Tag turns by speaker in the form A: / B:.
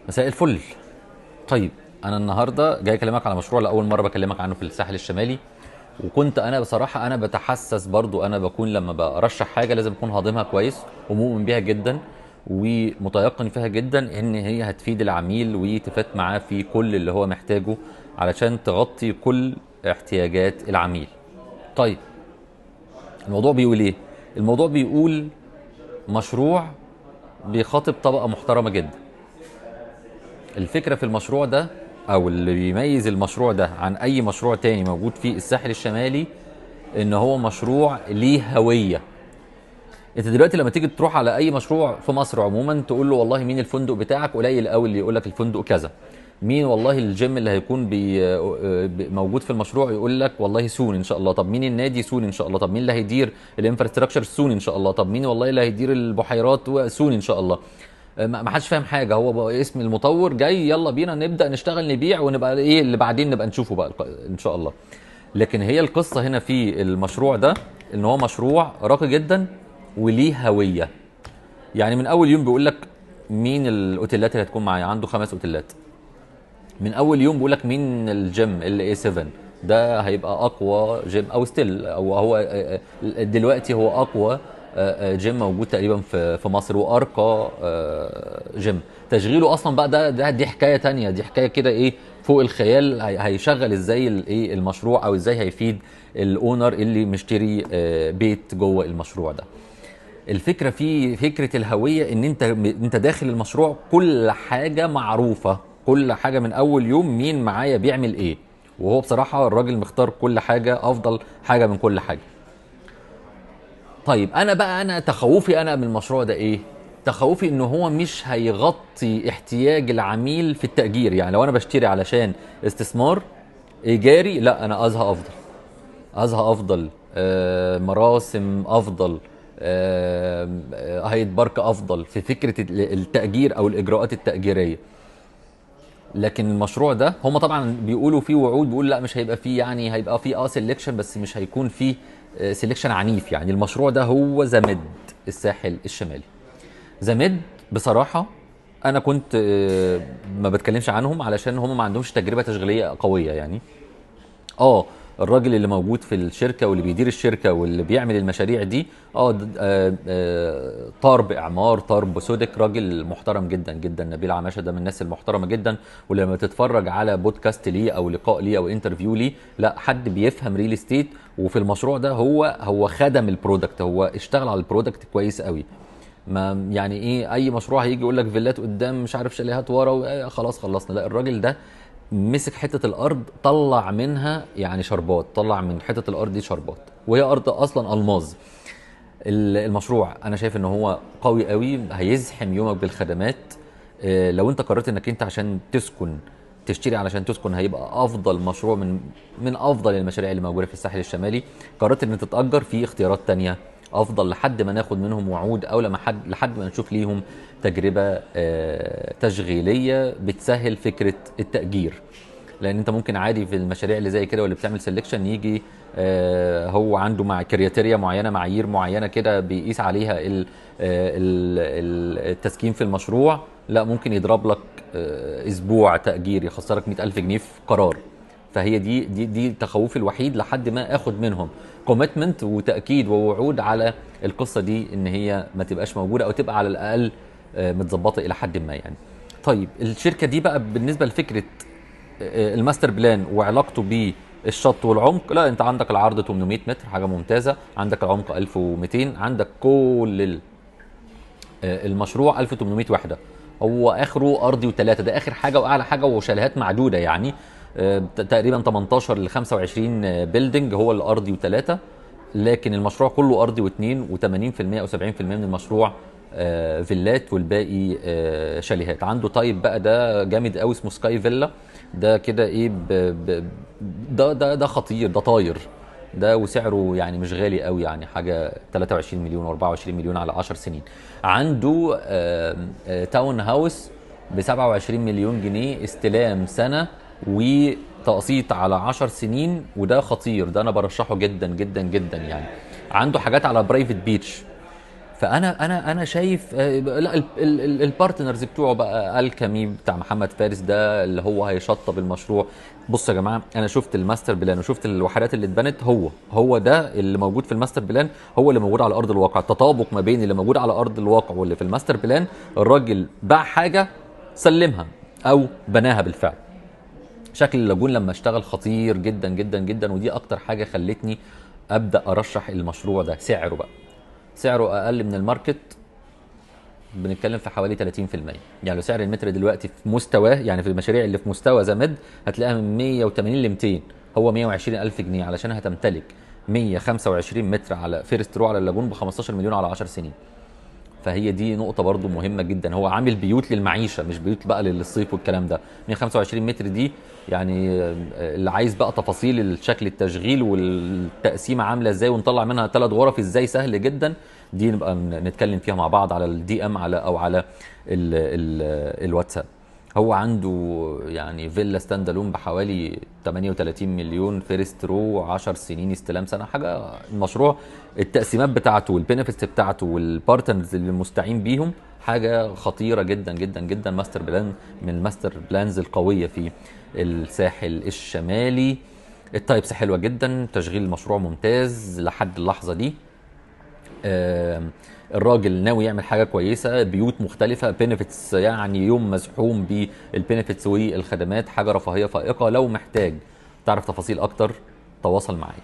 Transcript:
A: مساء الفل. طيب انا النهارده جاي اكلمك على مشروع لاول مرة بكلمك عنه في الساحل الشمالي، وكنت انا بصراحة انا بتحسس برضو، انا بكون لما برشح حاجة لازم اكون هاضمها كويس ومؤمن بيها جدا ومتيقن فيها جدا ان هي هتفيد العميل وتفات معاه في كل اللي هو محتاجه علشان تغطي كل احتياجات العميل. طيب الموضوع بيقول ايه؟ الموضوع بيقول مشروع بيخاطب طبقه محترمه جدا. الفكرة في المشروع ده او اللي بيميز المشروع ده عن اي مشروع تاني موجود في الساحل الشمالي ان هو مشروع ليه هوية. انت دلوقتي لما تيجي تروح على اي مشروع في مصر عموما تقول له والله مين الفندق بتاعك، قليل قوي اللي يقول لك الفندق كذا. مين والله الجيم اللي هيكون موجود في المشروع يقول لك والله soon ان شاء الله. طب مين النادي؟ soon ان شاء الله. طب مين اللي هيدير ال infrastructure؟ soon ان شاء الله. طب مين والله اللي هيدير البحيرات؟ soon ان شاء الله. ما حدش فاهم حاجة، هو اسم المطور جاي يلا بينا نبدا نشتغل نبيع ونبقى ايه اللي بعدين نبقى نشوفه بقى ان شاء الله. لكن هي القصة هنا في المشروع ده ان هو مشروع راقي جدا وليه هوية. يعني من اول يوم بيقول لك مين الاوتيلات اللي هتكون معايا، عنده 5 اوتيلات. من اول يوم بيقول لك مين الجيم ال A7 ده هيبقى اقوى جيم او still او هو دلوقتي هو اقوى جيم موجود تقريبا في مصر وارقى جيم. تشغيله اصلا بقى ده دي حكاية تانية، دي حكاية كده ايه فوق الخيال. هيشغل ازاي الايه المشروع او ازاي هيفيد ال owner اللي مشتري بيت جوه المشروع ده. الفكرة في فكرة الهوية ان انت داخل المشروع كل حاجة معروفة، كل حاجة من اول يوم مين معايا بيعمل ايه، وهو بصراحة الراجل مختار كل حاجة افضل حاجة من كل حاجة. طيب انا بقى انا تخوفي انا من المشروع ده ايه؟ تخوفي ان هو مش هيغطي احتياج العميل في التأجير. يعني لو انا بشتري علشان استثمار ايجاري، لا انا ازهى افضل، ازهى افضل، مراسم افضل، هايد بارك افضل في فكرة التأجير او الاجراءات التأجيرية. لكن المشروع ده هم طبعا بيقولوا فيه وعود، بيقول لا مش هيبقى فيه، يعني هيبقى فيه selection بس مش هيكون فيه selection عنيف. يعني المشروع ده هو The Med الساحل الشمالي. The Med بصراحة انا كنت ما بتكلمش عنهم علشان هم ما عندهمش تجربه تشغيلية قوية. يعني الراجل اللي موجود في الشركة واللي بيدير الشركة واللي بيعمل المشاريع دي طار باعمار، طار بسودك، راجل محترم جدا جدا. نبيل عماشه ده من الناس المحترمة جدا، ولما تتفرج على بودكاست ليه او لقاء ليه او interview ليه، لا حد بيفهم real estate. وفي المشروع ده هو خدم ال product، هو اشتغل على ال product كويس قوي. ما يعني ايه اي مشروع هيجي يقول لك فيلات قدام مش عارف شاليهات ورا خلاص خلصنا، لا الراجل ده مسك حتة الارض طلع منها يعني شربات، طلع من حتة الارض دي شربات، وهي ارض اصلا الماظ. المشروع انا شايف ان هو قوي قوي، هيزحم يومك بالخدمات. لو انت قررت انك انت عشان تسكن تشتري علشان تسكن، هيبقى افضل مشروع من افضل المشاريع اللي موجودة في الساحل الشمالي. قررت ان تتاجر، في اختيارات تانية افضل لحد ما ناخد منهم وعود او لما لحد ما نشوف ليهم تجربه تشغيلية بتسهل فكرة التاجير. لان انت ممكن عادي في المشاريع اللي زي كده واللي بتعمل selection يجي هو عنده مع criteria معينة، معايير معينة كده بيقيس عليها التسكين في المشروع، لا ممكن يضرب لك اسبوع تاجير يخسرك 100,000 جنيه في قرار. فهي دي دي دي تخوفي الوحيد لحد ما اخد منهم commitment وتاكيد ووعود على القصة دي ان هي ما تبقاش موجودة او تبقى على الاقل متظبطه الى حد ما يعني. طيب الشركة دي بقى بالنسبة لفكرة ال master plan وعلاقته بالشط والعمق، لا انت عندك العرض 800 متر حاجة ممتازة، عندك العمق 1200، عندك كل المشروع 1800 وحده، هو اخره ارضي وثلاثة، ده اخر حاجة واعلى حاجة وشاليهات معدودة يعني تقريبا 18 ل 25 building هو الارضي وثلاثة، لكن المشروع كله ارضي واثنين، و80% او 70% من المشروع فيلات والباقي شاليهات. عنده type بقى ده جامد قوي اسمه Sky Villa، ده كده ايه ده ده ده خطير، ده طاير ده، وسعره يعني مش غالي قوي، يعني حاجة 23 مليون و24 مليون على 10 سنين. عنده town house ب 27 مليون جنيه استلام سنة وتقسيط على 10 سنين، وده خطير، ده انا برشحه جدا جدا جدا يعني. عنده حاجات على private beach فانا انا انا شايف لا، ال partners بتوعه بقى الكامي بتاع محمد فارس ده اللي هو هيشطب المشروع. بصوا يا جماعة، انا شفت ال master plan وشفت الوحدات اللي اتبنت، هو ده اللي موجود في ال master plan، هو اللي موجود على ارض الواقع. التطابق ما بين اللي موجود على ارض الواقع واللي في ال master plan، الراجل باع حاجة سلمها او بناها بالفعل. شكل ال lagoon لما اشتغل خطير جدا جدا جدا، ودي اكتر حاجة خلتني ابدا ارشح المشروع ده. سعره بقى، سعره اقل من ال market، بنتكلم في حوالي 30%. يعني لو سعر المتر دلوقتي في مستواه، يعني في المشاريع اللي في مستوى The Med هتلاقيها من 180 ل 200، هو 120 الف جنيه علشان هتمتلك 125 متر على first row على ال lagoon ب 15 مليون على 10 سنين. فهي دي نقطة برضو مهمة جدا. هو عامل بيوت للمعيشة، مش بيوت بقى للصيف والكلام ده. 125 متر دي يعني اللي عايز بقى تفاصيل الشكل التشغيل والتقسيمة عاملة ازاي ونطلع منها 3 غرف ازاي، سهل جدا، دي نبقى نتكلم فيها مع بعض على ال DM على او على ال ال الواتساب. هو عنده يعني فيلا stand alone بحوالي 38 مليون، first row، 10 سنين استلام سنة، حاجة. المشروع التقسيمات بتاعته وال benefits بتاعته وال partners اللي مستعين بيهم حاجة خطيرة جدا جدا جدا. master plan من ال master plans القوية في الساحل الشمالي. ال types حلوة جدا، تشغيل المشروع ممتاز لحد اللحظة دي. الراجل ناوي يعمل حاجة كويسة، بيوت مختلفة، benefits، يعني يوم مزحوم بال benefits والخدمات، حاجة رفاهية فائقة. لو محتاج تعرف تفاصيل اكتر تواصل معايا.